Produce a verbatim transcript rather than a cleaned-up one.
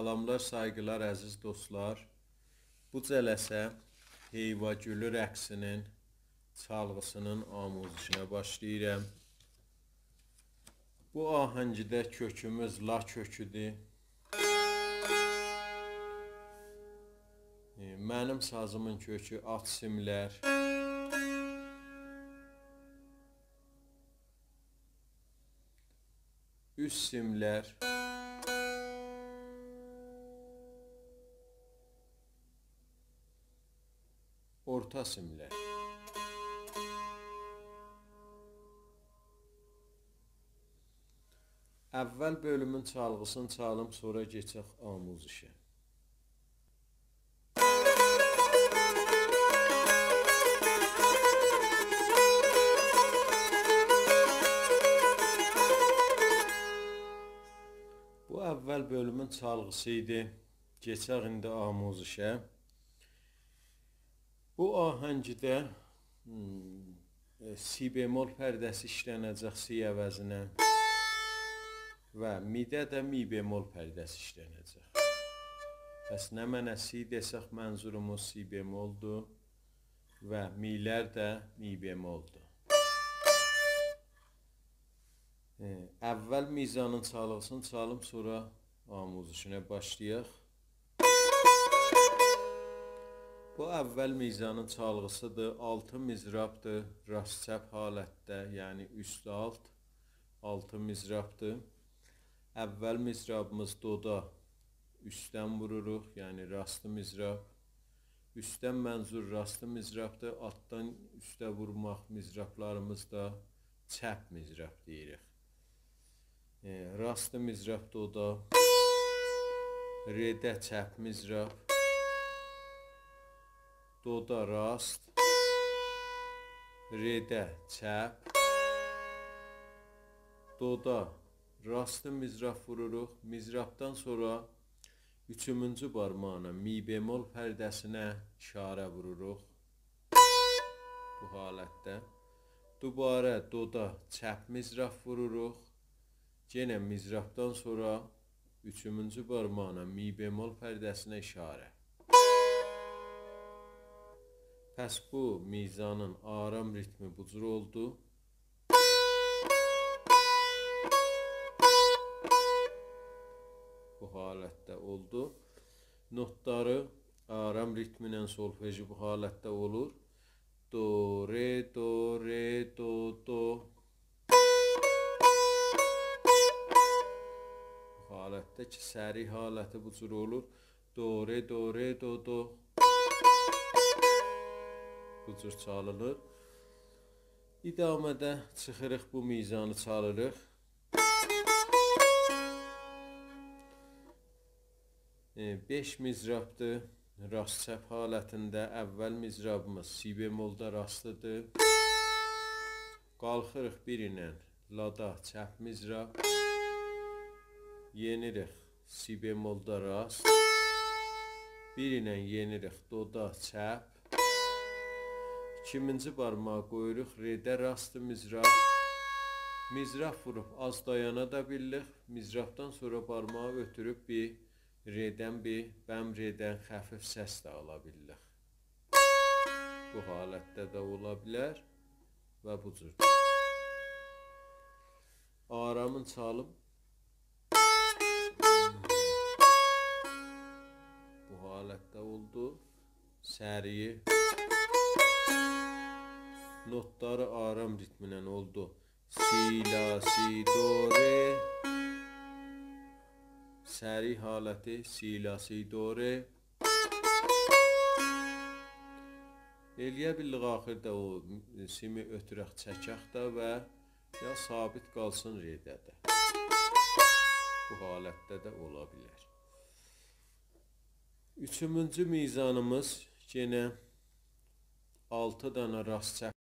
سلاملار، سایغیلار، عزیز دوستلار. بو جلسه هئیوا گولو رقصینین چالغیسینین آموزشینه باشلاییرام. بو آهنگده کؤکوموز لا کؤکودور. ائ، منیم سازیمین کؤکو آلت سیملر. اوست سیملر، اورتا سیملر. اول بؤلومون چالغیسینی چالیم، سونرا کئچک آموزشه. بو اول بؤلومون چالغیسی ایدی. کئچک ایندی آموزشه. بو آهنگده، هوم، ائ، سی بمل پرده‌سی ایشلنه‌جک سی عوضینه و می‌ده ده می بمل پرده‌سی ایشلنه‌جک. پس نمنه سی دئسک، منظوروموز سی بملدور و می‌لر ده می بملدور. ائ، اول میزانین چالغیسینی چالیم، سونرا آموزشینه باشلایاق. بو اول میزانین چالغیسیدیر، آلتی مضرابدیر، راست چپ حالتده، یعنی اوست آلت، آلتی مضرابدیر. اول مضرابیمیز دودا اوستدن ووروروق، یعنی راست مضراب. اوستدن منظور راست مضرابدیر، آلتدان اوسته وورماق مضرابلاریمیز دا چپ مضراب دئییریک. ائ، راست مضراب دودا، رده چپ مضراب، دودا راست، رده چپ، دودا راست مضراب ووروروق. مضرابدان سونرا اوچومونجو بارماغینان می بمل پرده‌سینه اشاره ووروروق. بو حالتده. دوباره دودا چپ مضراب ووروروق. یئنه مضرابدان سونرا اوچومونجو بارماغینان می بمل پرده‌سینه اشاره. پس بو میزانین آرام ریتمی بو جور اولدو. بو حالتده اولدو. نوتلاری آرام ریتمینن سولفژی بو حالتده اولور. دو، رئ، دو، رئ، دو، دو. بو حالتده کی، سریع حالتی بو جور اولور. دو، رئ، دو، رئ، دو، دو. بو جور چالینیر. ادامه‌ده چیخیریق، بو میزانی چالیریق. ائ، بئش مضرابدیر. راست چپ حالتینده اول مضرابیمیز سی بملدا راستدیر. قالخیریق بیر ایله لادا چپ مضراب. یئنیریک سی بملدا راست. بیر ایله یئنیریک دودا چپ. ایکیمینجی بارماغی قویوروق رده راست مضراب. مضراب ووروب آز دایانا دا بیللیک. مضرابدان سونرا بارماغی اؤتوروب بیر ردن، بیر بم ردن خفیف سس ده آلا بیللیک. بو حالتده ده اولا بیلر و بو جور. آرامین چالیم. بو حالتده اولدو. سریعی. نوتلاری آرام ریتمینن اولدو. سی، لا، سی، دو، رئ. سریع حالتی سی، لا، سی، دو، رئ. ائلیه بیللیک آخیردا او سیمی اؤتورک، چکک ده و یا ثابت قالسین رده‌ده. بو حالتده ده اولا بیلر. اوچومونجو میزانیمیز یئنه آلتی دانا راست چپ